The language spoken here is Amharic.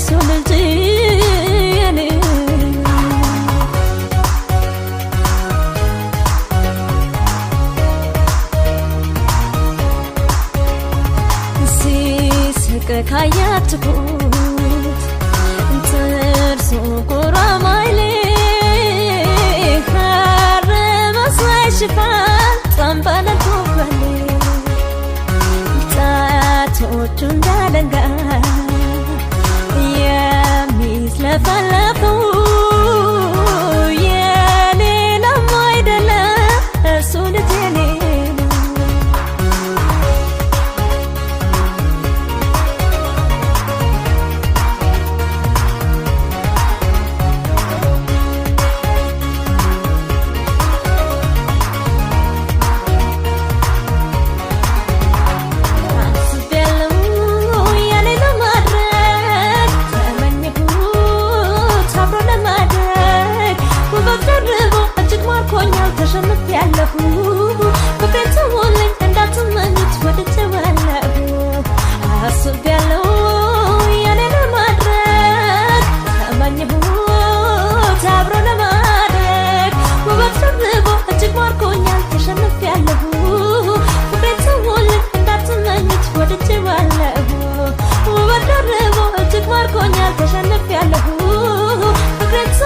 እሱ ልጅ የኔ ነው። ሲስቅ ካያትኩት ጥርሱ ጉራማይሌ ሐር መሳይ ሽፋን ጠንበለል ጉበሌ ጣቶቹ እንዳለንጋ የሚዝለፈለፈው የሌላም አይደለም እሱ ልጅ የኔ ነው። አስቤያለሁ የኔ ለማድረግ ተመኘሁት አብሮ ለማደግ ውበት ደርቦ እጅግ ማርኮኛል ተሸንፌያለሁ ፍቅሬን ተውልኝ እንዳትመኙት ወድጄዋለሁ። አስቤያለሁ የኔ ለማድረግ ተመኘሁት አብሮ ለማደግ ውበት ደርቦ እጅግ ማርኮኛል ተሸንፌያለሁ ፍቅሬን ተውልኝ እንዳትመኙት ወድጄዋለሁ። ውበት ደርቦ እጅግ ማርኮኛል ተሸንፌያለሁ።